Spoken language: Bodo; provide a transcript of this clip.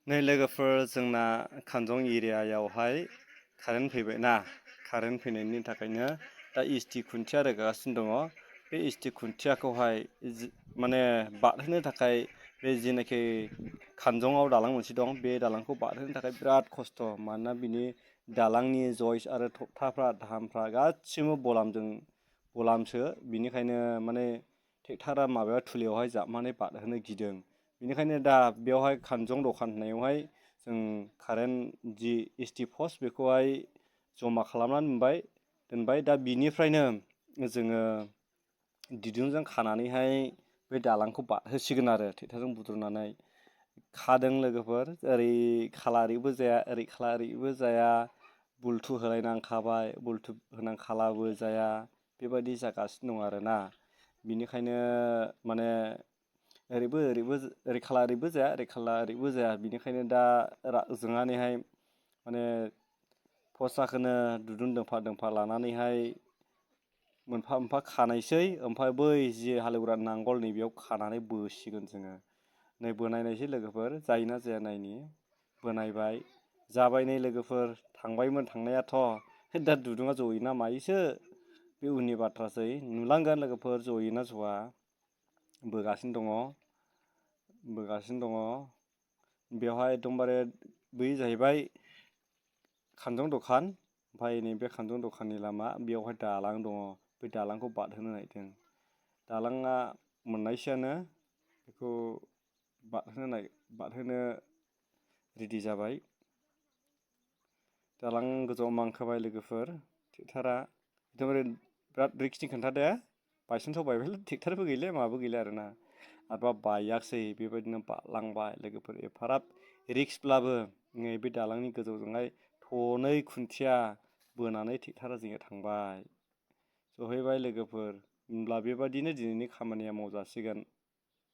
नै लोगोफोर जोंना खानजं एरियायावहाय कारेन्ट फैबायना कारेन्ट फैनायनि थाखायनो दा इस्टि खुन्थिया रोगागासिनो दङ। बे इस्टि खुन्थियाखौहाय माने बारहोनो थाखाय बे जेनाखि खानजङाव दालां मोनसे दं बे दालांखौ बारहोनो थाखाय बिराद खस्थ'। मानोना बिनि दालांनि जइस आरो थखथाफ्रा धामफ्रा गासिबो बलामसो बिनिखायनो माने ट्रेक्टारा माबायाव थुलियावहाय जाबनानै बारहोनो गिदों। बेनिखायनो दा बेवहाय खानजं दखान होनायावहाय जों कारेन्ट जि इस्टि पस्ट बेखौहाय जमा खालामनानै दोनबाय दा बिनिफ्रायनो जोङो दिरुंजों खानानैहाय बे दालांखौ बारहोसिगोन आरो ट्रेक्टरजों बुद्रुनानै खादों लोगोफोर ओरै खाला ओरैबो जाया ओरै खाला ओरैबो जाया बुल्थु होलायनांखाबाय बुल्थु होनांखालाबो जाया बेबायदि जागासिनो दं आरोना। बिनिखायनो माने ओरै खाला ओरैबो जाया ओरै खाला ओरैबो जाया बिनिखायनो दा जोंहानिहाय माने पस्टआखौनो दुरुं दोंफा लानानैहाय मोनफा मोनफा खानायसै ओमफ्राय बै जि हालेवग्रा नांगोल नैबेयाव खानानै बोसिगोन जोङो। नै बोनायनायसै लोगोफोर जायोना जाया नायनि बोनायबाय जाबाय नै लोगोफोर थांबायमोन थांनायाथ' दा दुरुङा जयोना मायोसो बे उननि बाथ्रासै नुलांगोन लोगोफोर जयोना जआ बोगासिनो दङ बेवहाय एकदमबारे बै जाहैबाय खानजं दखान ओमफ्राय नैबे खानजं दखाननि लामा बेयावहाय दालां दङ बे दालांखौ बारहोनो नागिरदों। दालाङा मोननायसैयानो बेखौ बारहोनो रेडि जाबाय। दालां गोजौआव मानखोबाय लोगोफोर ट्रेक्टारा एकदमबारे बिराद रिक्सनि खोथा दे बायसान्सआव बायबाय ट्रेक्टारबो गैला माबो गैला आरोना आरोबा बायाखिसै बेबायदिनो बारलांबाय लोगोफोर एफाराब रिक्सब्लाबो बे दालांनि गोजौजोंहाय थनै खुन्थिया बोनानै ट्रेक्टारा जोंनिया थांबाय सहैबाय लोगोफोर होमब्ला बेबादिनो दिनैनि खामानिया मावजासिगोन।